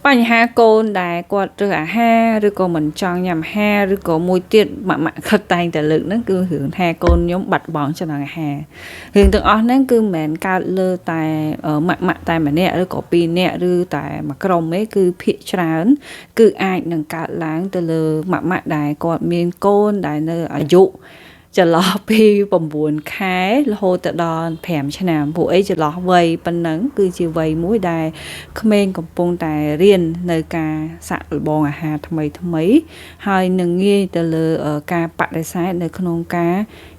បញ្ហាកូនដែលគាត់រើសអាហារឬក៏មិនចង់ញ៉ាំអាហារឬក៏មួយទៀតម៉ាក់ម៉ាក់ខិតតែងតែលើកហ្នឹងគឺរឿងថាកូនខ្ញុំបាត់បង់ចំណង់អាហាររឿងទាំងអស់ហ្នឹងគឺមិនមែនកើតលើតែម៉ាក់ម៉ាក់តែម្នាក់ឬក៏ពីរនាក់ឬតែមួយក្រុមទេគឺភាគច្រើន គឺអាចនឹងកើតឡើងទៅលើម៉ាក់ម៉ាក់ដែលគាត់មានកូនដែលនៅអាយុចន្លោះពី9ខែរហូតទៅដល់5ឆ្នាំពួកអីចន្លោះវ័យប៉ុណ្ណឹងគឺជាវ័យមួយដែលក្មេងកំពុងតែរៀននៅការសាក់លបងអាហារថ្មីថ្មីហើយនឹងងាយទៅលើការបដិសេធនៅក្នុងការ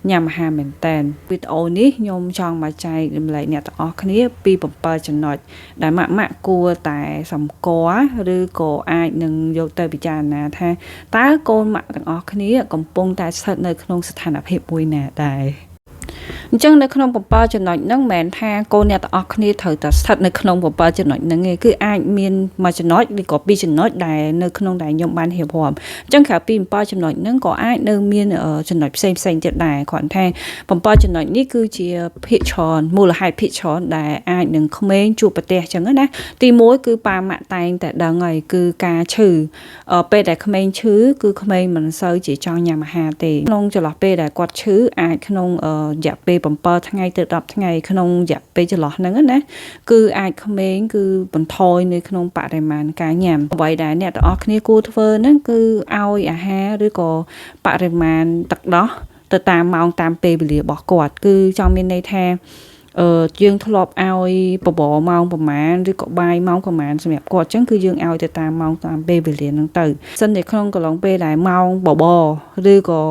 ញ៉ាំអាហារមែនតែនវីដេអូនេះខ្ញុំចង់មកចែករំលែកអ្នកទាំងអស់គ្នាពី7ចំណុចដែលម៉ាក់ម៉ាក់គួរតែសម្គាល់ឬក៏អាចនឹងយកទៅពិចារណាថាតើកូនម៉ាក់ទាំងអស់គ្នាកំពុងតែស្ថិតនៅក្នុងស្ថានភាពមួយណាដែរអញ្ចឹងនៅក្នុង7ចំណុចហ្នឹងមិនមែនថាកូនអ្នកទាំងអស់គ្នាត្រូវតែស្ថិតនៅក្នុង7ចំណុចហ្នឹងទេគឺអាចមានមួយចំណុចឬក៏ពីរចំណុចដែលនៅក្នុងដែលខ្ញុំបានរៀបរាប់អញ្ចឹងក្រៅពី7ចំណុចហ្នឹងក៏អាចនៅមានចំណុចផ្សេងផ្សេងទៀតដែរគ្រាន់តែ7ចំណុចនេះគឺជាភាគច្រើនមូលហេតុភាគច្រើនដែលអាចនឹងក្មេងជួបប្រទះអញ្ចឹងណាទី1គឺប៉ាម៉ាក់តែងតែដឹងហើយគឺការឈឺពេលដែលក្មេងឈឺគឺក្មេងមិនសូវជាចង់ញ៉ាំអាហារទេក្នុងចន្លោះពេលដែលគាត់ឈឺអាចក្នុងរយៈពេល7ថ្ងៃទៅ10ថ្ងៃក្នុងរយៈពេលចន្លោះហ្នឹងណាគឺអាចក្មេងគឺបន្ថយនៅក្នុងបរិមាណការញ៉ាំអ្វីដែលអ្នកទាំងអស់គ្នាគួរធ្វើហ្នឹងគឺឲ្យអាហារឬក៏បរិមាណទឹកដោះទៅតាមម៉ោងតាមពេលវេលារបស់គាត់គឺចង់មានន័យថាអឺយើងធ្លាប់ឲ្យបបរម៉ោងប្រហែលឬក៏បាយម៉ោងប្រហែលសម្រាប់គាត់អញ្ចឹងគឺយើងឲ្យទៅតាមម៉ោងតាមពេលវេលាហ្នឹងទៅសិនតែក្នុងកន្លងពេលដែលម៉ោងបបរឬក៏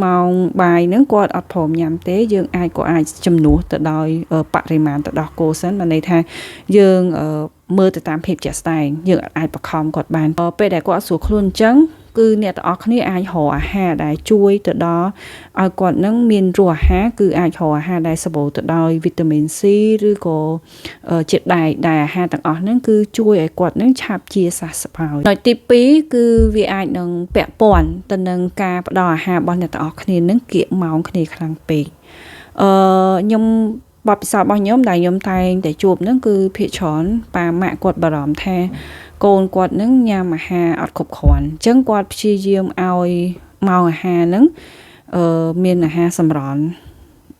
ម៉ោងបាយហ្នឹងគាត់អត់ព្រមញ៉ាំទេយើងអាចក៏អាចជំនួសទៅដោយបរិមាណទៅដល់គោសិនបានន័យថាយើងមើលទៅតាមភាពជាក់ស្ដែងយើងអាចបខំគាត់បានពេលដែលគាត់ស្រួលខ្លួនអញ្ចឹងគឺអ្នកទាំងអស់គ្នាអាចរកអាហារដែលជួយទៅដល់ឲ្យគាត់នឹងមានរសអាហារគឺអាចរកអាហារដែលសម្បូរទៅដោយវីតាមីន C ឬក៏ជាតិដែកដែលអាហារទាំងអស់ហ្នឹងគឺជួយឲ្យគាត់នឹងឆាប់ជាសះស្បើយចំណុចទី2គឺវាអាចនឹងពាក់ព័ន្ធទៅនឹងការផ្ដល់អាហាររបស់អ្នកទាំងអស់គ្នានឹងគៀកម៉ោងគ្នាខ្លាំងពេកអឺខ្ញុំបទពិសោធន៍របស់ខ្ញុំដែលខ្ញុំតែងតែជួបហ្នឹងគឺភាគច្រើនប៉ាម៉ាក់គាត់បារម្ភថាកូនគាត់នឹងញ៉ាំអាហារអត់គ្រប់គ្រាន់អញ្ចឹងគាត់ព្យាយាមឲ្យម៉ោងអាហារហ្នឹងអឺមានអាហារសម្រន់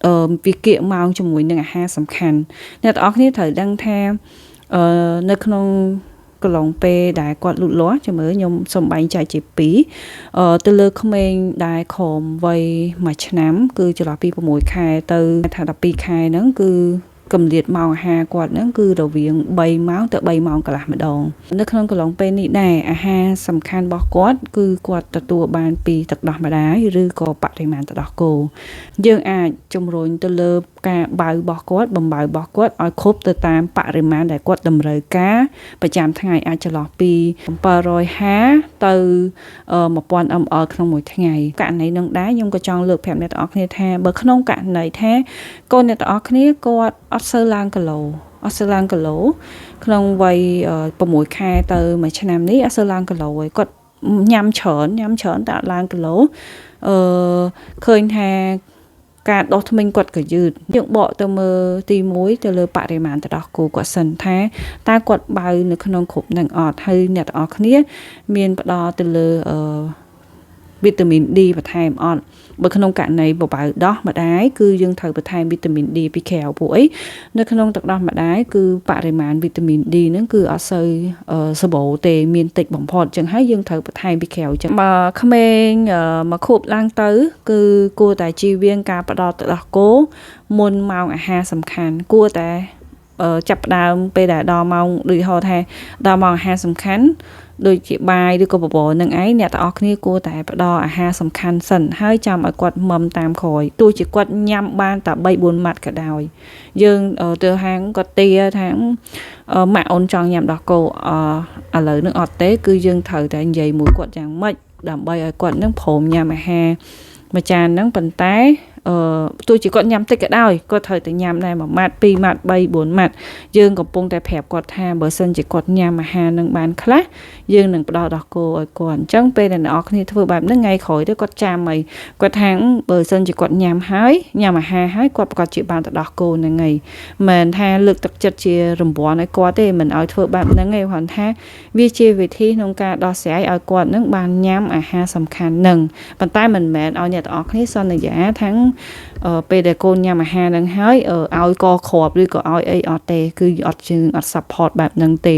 អឺវាគៀកម៉ោងជាមួយនឹងអាហារសំខាន់អ្នកទាំងអស់គ្នាត្រូវដឹងថាអឺនៅក្នុងកន្លងពេលដែលគាត់លូតលាស់ចាំមើលខ្ញុំសូមបែងចែកជា2អឺទៅលើក្មេងដែលក្រោមវ័យ1ឆ្នាំគឺចន្លោះពី6ខែទៅថា12ខែហ្នឹងគឺកម្រិតម៉ោងអាហារគាត់ហ្នឹងគឺរវាង3ម៉ោងទៅ3ម៉ោងកន្លះម្ដងនៅក្នុងកន្លងពេលនេះដែរអាហារសំខាន់របស់គាត់គឺគាត់ទទួលបានពីទឹកដោះម្ដាយឬក៏បរិមាណទឹកដោះគោយើងអាចជំរុញទៅលើការបៅរបស់គាត់បំបៅរបស់គាត់ឲ្យគ្រប់ទៅតាមបរិមាណដែលគាត់តម្រូវការប្រចាំថ្ងៃអាចចន្លោះពី750ទៅ1000 ml ក្នុងមួយថ្ងៃករណីនឹងដែរខ្ញុំក៏ចង់លើកប្រាប់អ្នកទាំងអស់គ្នាថាបើក្នុងករណីថាកូនអ្នកទាំងអស់គ្នាគាត់អត់សូវឡើងគីឡូអត់សូវឡើងគីឡូក្នុងវ័យ6ខែទៅ1ឆ្នាំនេះអត់សូវឡើងគីឡូឯងគាត់ញ៉ាំច្រើនញ៉ាំច្រើនតែអត់ឡើងគីឡូអឺឃើញថាការដោះធ្មេញគាត់ក៏យឺតយើងបកទៅមើលទី1ទៅលើបរិមាណទឹកដោះគោគាត់សិនថាតើគាត់បៅនៅក្នុងគ្រប់នឹងអត់ហើយអ្នកទាំងអស់គ្នាមានផ្ដល់ទៅលើអឺវីតាមីន D បន្ថែមអត់បើក្នុងករណីបបៅដោះម្ដាយគឺយើងត្រូវបន្ថែមវីតាមីន D ពីក្រៅពួកអីនៅក្នុងទឹកដោះម្ដាយគឺបរិមាណវីតាមីន D ហ្នឹងគឺអត់សូវសម្បូរទេមានតិចបំផុតអញ្ចឹងហើយយើងត្រូវបន្ថែមពីក្រៅអញ្ចឹងបើក្មេងមួយខួបឡើងទៅគឺគួរតែជៀសវាងការផ្ដល់ទឹកដោះគោមុនម៉ោងអាហារសំខាន់គួរតែចាប់ផ្ដើមពេលដែលដល់ម៉ោងដូចហៅថាដល់ម៉ោងអាហារសំខាន់ដូចជាបាយឬក៏បបរនឹងឯងអ្នកទាំងអស់គ្នាគួរតែផ្ដល់អាហារសំខាន់សិនហើយចាំឲ្យគាត់មឹមតាមក្រោយទោះជាគាត់ញ៉ាំបានតែ3 4ម៉ាត់ក៏ដោយយើងទៅហាងគាត់ទាថាម៉ាក់អូនចង់ញ៉ាំដោះគោឥឡូវនឹងអត់ទេគឺយើងត្រូវតែនិយាយមួយគាត់យ៉ាងម៉េចដើម្បីឲ្យគាត់នឹងព្រមញ៉ាំអាហារមួយចានហ្នឹងប៉ុន្តែ ទោះជាគាត់ញ៉ាំតិចក៏ដោយគាត់ត្រូវតែញ៉ាំដែរ1ម៉ាត់2ម៉ាត់3 4ម៉ាត់យើងកំពុងតែប្រាប់គាត់ថាបើសិនជាគាត់ញ៉ាំអាហារនឹងបានខ្លះយើងនឹងផ្ដល់ដោះគោឲ្យគាត់អញ្ចឹងពេលដែលអ្នកនរគ្នាធ្វើបែបហ្នឹងថ្ងៃក្រោយទៅគាត់ចាំហើយគាត់ថាបើសិនជាគាត់ញ៉ាំហើយញ៉ាំអាហារហើយគាត់ប្រកាសជាបានទៅដោះគោហ្នឹងហើយមិនថាលើកទឹកចិត្តជារង្វាន់ឲ្យគាត់ទេមិនឲ្យធ្វើបែបហ្នឹងទេគ្រាន់ថាវាជាវិធីក្នុងការដោះស្រាយឲ្យគាត់នឹងបានញ៉ាំអាហារសំខាន់ហ្នឹងប៉ុន្តែមិនមែនឲ្យអ្នកទាំងអស់គ្នាសន្យាថាពេលដែលកូនញ៉ាំអាហារហ្នឹងហើយឲ្យកគ្រាប់ឬក៏ឲ្យអីអត់ទេគឺអត់ជើងអត់ support បែបហ្នឹងទេ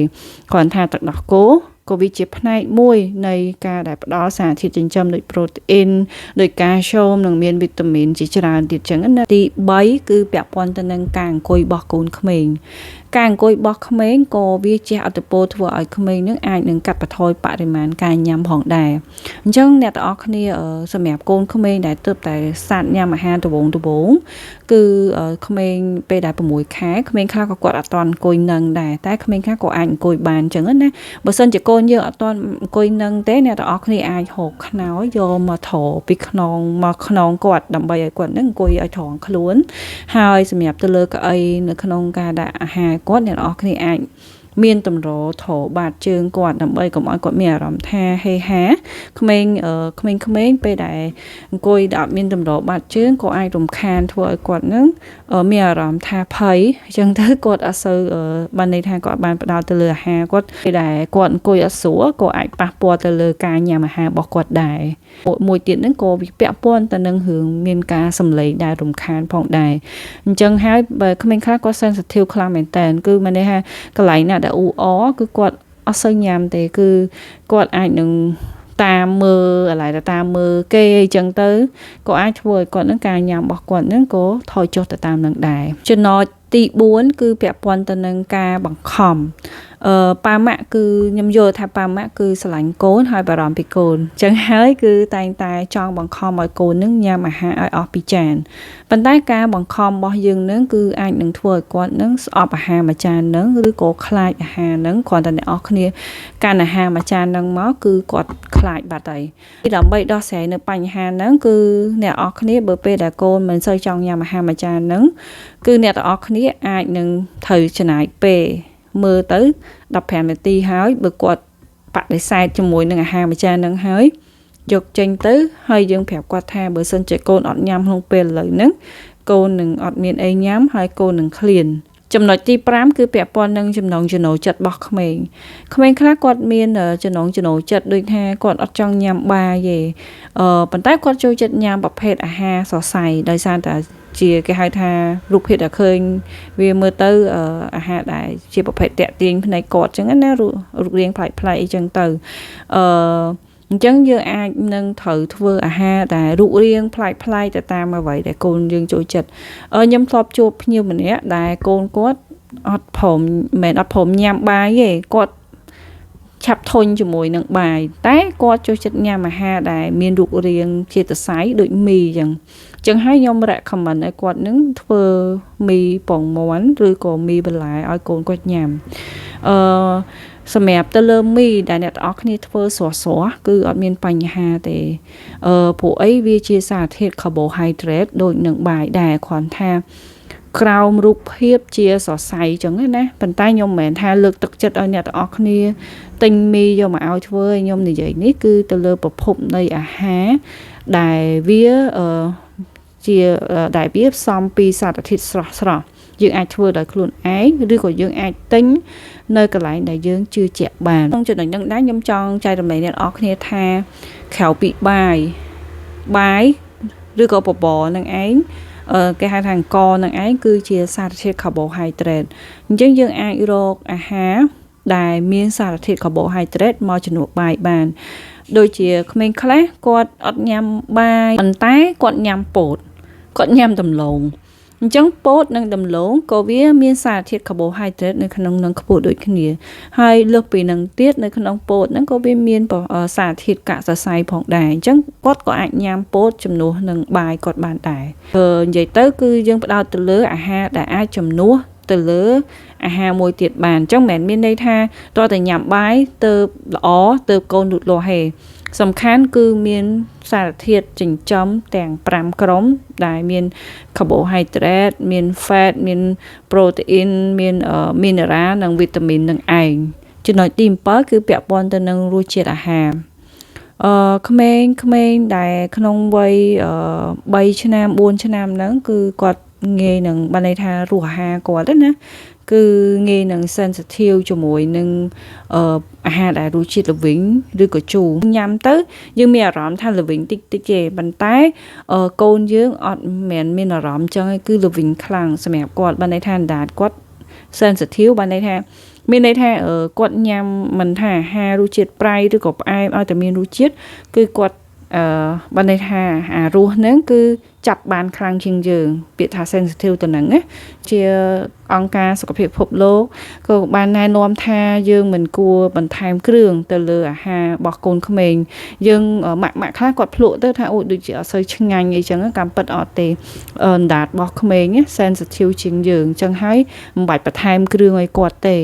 គ្រាន់ថាទឹកដោះគោក៏វាជាផ្នែកមួយនៃការដែលផ្ដល់សារធាតុចិញ្ចឹមដូចប្រូតេអ៊ីនដូចកាល់ស្យូមនិងមានវីតាមីនជាច្រើនទៀតចឹងណាទី3គឺពាក់ព័ន្ធទៅនឹងការអង្គុយរបស់កូនក្មេងការអង្គុយរបស់ក្មេងក៏វាជះឥទ្ធិពលធ្វើឲ្យក្មេងនឹងអាចនឹងកាត់បន្ថយបរិមាណការញ៉ាំផងដែរអញ្ចឹងអ្នកទាំងអស់គ្នាសម្រាប់កូនក្មេងដែលទើបតែសាត់ញ៉ាំអាហារដំបូងដំបូងគឺក្មេងពេលដែល6ខែក្មេងខ្លះក៏គាត់អត់ទាន់អង្គុយនឹងដែរតែក្មេងខ្លះក៏អាចអង្គុយបានអញ្ចឹងណាបើសិនជាកូនយើងអត់ទាន់អង្គុយនឹងទេអ្នកទាំងអស់គ្នាអាចហូបខ្នើយយកមកត្រពីខ្នងមកខ្នងគាត់ដើម្បីឲ្យគាត់នឹងអង្គុយឲ្យត្រង់ខ្លួនហើយសម្រាប់ទៅលើកៅអីនៅក្នុងការដាក់អាហារគាត់អ្នកនរគ្នាអាចមានតម្រត្របាតជើងគាត់ដើម្បីកុំឲ្យគាត់មានអារម្មណ៍ថាហេហាក្មេងក្មេងក្មេងពេលដែលអង្គុយដែលអត់មានតម្របាតជើងក៏អាចរំខានធ្វើឲ្យគាត់នឹងមានអារម្មណ៍ថាភ័យអញ្ចឹងទៅគាត់អត់សូវបានន័យថាគាត់បានផ្ដោតទៅលើអាហារគាត់ពេលដែលគាត់អង្គុយអត់ស្រួលក៏អាចប៉ះពាល់ទៅលើការញ៉ាំអាហាររបស់គាត់ដែរមួយទៀតហ្នឹងក៏វាពាក់ព័ន្ធទៅនឹងរឿងមានការសំឡេងដែលរំខានផងដែរអញ្ចឹងហើយបើក្មេងខ្លះគាត់ sensitive ខ្លាំងមែនតើគឺមានន័យថាកន្លែងណាដែលអ៊ូអគឺគាត់អត់សូវញ៉ាំទេគឺគាត់អាចនឹងតាមមើលអាឡៃតាមមើលគេអញ្ចឹងទៅក៏អាចធ្វើឲ្យគាត់នឹងការញ៉ាំរបស់គាត់នឹងក៏ថយចុះទៅតាមនឹងដែរចំណុចទី4គឺពាក់ព័ន្ធទៅនឹងការបង្ខំប៉ាម៉ាក់គឺខ្ញុំយល់ថាប៉ាម៉ាក់គឺស្រឡាញ់កូនហើយបារម្ភពីកូនអញ្ចឹងហើយគឺតែងតែចង់បង្ខំឲ្យកូននឹងញ៉ាំអាហារឲ្យអស់ពីចានប៉ុន្តែការបង្ខំរបស់យើងនឹងគឺអាចនឹងធ្វើឲ្យគាត់នឹងស្អប់អាហារមួយចាននឹងឬក៏ខ្លាចអាហារនឹងគ្រាន់តែអ្នកនរគ្នាកាន់អាហារមួយចាននឹងមកគឺគាត់ខ្លាចបាត់ហើយដើម្បីដោះស្រាយនៅបញ្ហាហ្នឹងគឺអ្នកនរគ្នាបើពេលដែលកូនមិនសូវចង់ញ៉ាំអាហារមួយចានហ្នឹងគឺអ្នកទាំងអស់គ្នាអាចនឹងត្រូវចំណាយពេលមើលទៅ15នាទីហើយបើគាត់បដិសេធជាមួយនឹងអាហារមួយចានហ្នឹងហើយយកចេញទៅហើយយើងប្រាប់គាត់ថាបើសិនជាកូនអត់ញ៉ាំក្នុងពេលឥឡូវហ្នឹងកូននឹងអត់មានអីញ៉ាំហើយកូននឹងឃ្លានចំណុចទី5គឺពាក់ព័ន្ធនឹងចំណងចំណូលចិត្តរបស់ក្មេងក្មេងខ្លះគាត់មានចំណងចំណូលចិត្តដូចថាគាត់អត់ចង់ញ៉ាំបាយទេប៉ុន្តែគាត់ចូលចិត្តញ៉ាំប្រភេទអាហារសរសៃដោយសារតែជាគេហៅថារូបភាពដែលឃើញវាមើលទៅអាហារដែលជាប្រភេទតាក់ទាញភ្នែកគាត់ចឹងណារូបរាងប្លែកៗអីចឹងទៅអញ្ចឹងយើងអាចនឹងត្រូវធ្វើអាហារដែលរូបរាងប្លែកៗទៅតាមអ្វីដែលកូនយើងចូលចិត្តខ្ញុំធ្លាប់ជួបភ្ញៀវម្នាក់ដែលកូនគាត់អត់ព្រមមិនអត់ព្រមញ៉ាំបាយទេគាត់ឆាប់ធុញជាមួយនឹងបាយតែគាត់ចូលចិត្តញ៉ាំអាហារដែលមានរូបរាងជាសរសៃដូចមីអញ្ចឹងចឹងហើយខ្ញុំ recommend ឲ្យគាត់នឹងធ្វើមីពងមាន់ឬក៏មីបន្លែឲ្យកូនគាត់ញ៉ាំអឺសម្រាប់ទៅលើមីដែលអ្នកទាំងអស់គ្នាធ្វើស្រស់ស្រស់គឺអត់មានបញ្ហាទេព្រោះអីវាជាសារធាតុ carbohydrate ដូចនឹងបាយដែរគ្រាន់ថាក្រោមរូបភាពជាសរសៃចឹងណាប៉ុន្តែខ្ញុំមិនមែនថាលើកទឹកចិត្តឲ្យអ្នកទាំងអស់គ្នាទិញមីយកមកឲ្យធ្វើខ្ញុំនិយាយនេះគឺទៅលើប្រភពនៃអាហារដែលវាជាដែលវាផ្សំពីសារធាតុស្រស់ស្រស់យើងអាចធ្វើដោយខ្លួនឯងឬក៏យើងអាចទិញនៅកន្លែងដែលយើងជឿជាក់បានក្នុងចំណុចហ្នឹងដែរខ្ញុំចង់ចែករំលែកអ្នកនរគ្នាថាក្រៅពីបាយបាយឬក៏បបរនឹងឯងគេហៅថាអង្ករនឹងឯងគឺជាសារធាតុ carbohydrate អញ្ចឹងយើងអាចរកអាហារដែលមានសារធាតុ carbohydrate មកជំនួសបាយបានដូចជាក្មេងខ្លះគាត់អត់ញ៉ាំបាយប៉ុន្តែគាត់ញ៉ាំពោតគាត់ញ៉ាំដំឡូងអញ្ចឹងពោតនិងដំឡូងក៏វាមានសារធាតុ carbohydrate នៅក្នុងនឹងខ្ពស់ដូចគ្នាហើយលើសពីនឹងទៀតនៅក្នុងពោតហ្នឹងក៏វាមានសារធាតុកាកសរសៃផងដែរអញ្ចឹងគាត់ក៏អាចញ៉ាំពោតជំនួសនឹងបាយគាត់បានដែរនិយាយទៅគឺយើងផ្ដោតទៅលើអាហារដែលអាចជំនួស ទៅលើអាហារមួយទៀតបានអញ្ចឹងមិនមែនមានន័យថាតើតែញ៉ាំបាយទៅល្អទៅកូនលូតលាស់ទេសំខាន់គឺមានសារធាតុចិញ្ចឹមទាំង5ក្រុមដែលមាន carbohydrate មាន fat មាន protein មាន mineral និងវីតាមីននឹងឯងចំណុចទី7គឺពាក់ព័ន្ធទៅនឹងរសជាតិអាហារអឺក្មេងក្មេងដែលក្នុងវ័យ3ឆ្នាំ4ឆ្នាំហ្នឹងគឺគាត់ងាយនឹងបានន័យថារសអាហារគាត់ណាគឺងាយនឹង sensitive ជាមួយនឹងអឺអាហារដែលរសជាតិល្វីងឬក៏ជូរញ៉ាំទៅយើងមានអារម្មណ៍ថាល្វីងតិចតិចទេប៉ុន្តែកូនយើងអត់មែនមានអារម្មណ៍ចឹងឯងគឺល្វីងខ្លាំងសម្រាប់គាត់បានន័យថាអណ្ដាតគាត់ sensitive បានន័យថាមានន័យថាគាត់ញ៉ាំមិនថាអាហាររសជាតិប្រៃឬក៏ផ្អែមឲ្យតែមានរសជាតិគឺគាត់អឺបានន័យថាអារសហ្នឹងគឺចាប់បានខ្លាំងជាងយើងពាក្យថា sensitive ទៅហ្នឹងណាជាអង្គការសុខភាពពិភពលោកក៏បានណែនាំថាយើងមិនគួរបន្ថែមគ្រឿងទៅលើអាហាររបស់កូនក្មេងយើងម៉ាក់ម៉ាក់ខ្លះគាត់ភ្លក់ទៅថាអូដូចជាអត់សូវឆ្ងាញ់អីចឹងតាមពិតអត់ទេអណ្ដាតរបស់ក្មេង sensitive ជាងយើងចឹងហើយមិនបាច់បន្ថែមគ្រឿងឲ្យគាត់ទេ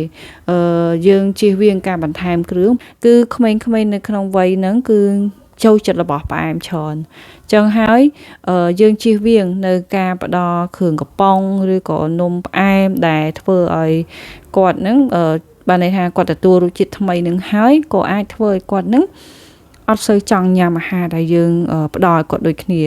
អឺយើងជៀសវាងការបន្ថែមគ្រឿងគឺក្មេងៗនៅក្នុងវ័យហ្នឹងគឺចូលចិត្តរបស់ផ្អែមច្រើនចឹងហើយយើងជៀសវាងនៅការផ្ដល់គ្រឿងកំប៉ុងឬក៏នំផ្អែមដែលធ្វើឲ្យគាត់នឹងបានន័យថាគាត់ទទួលរសជាតិថ្មីនឹងហើយក៏អាចធ្វើឲ្យគាត់នឹងអត់សូវចង់ញ៉ាំអាហារដែលយើងផ្ដល់ឲ្យគាត់ដូចគ្នា។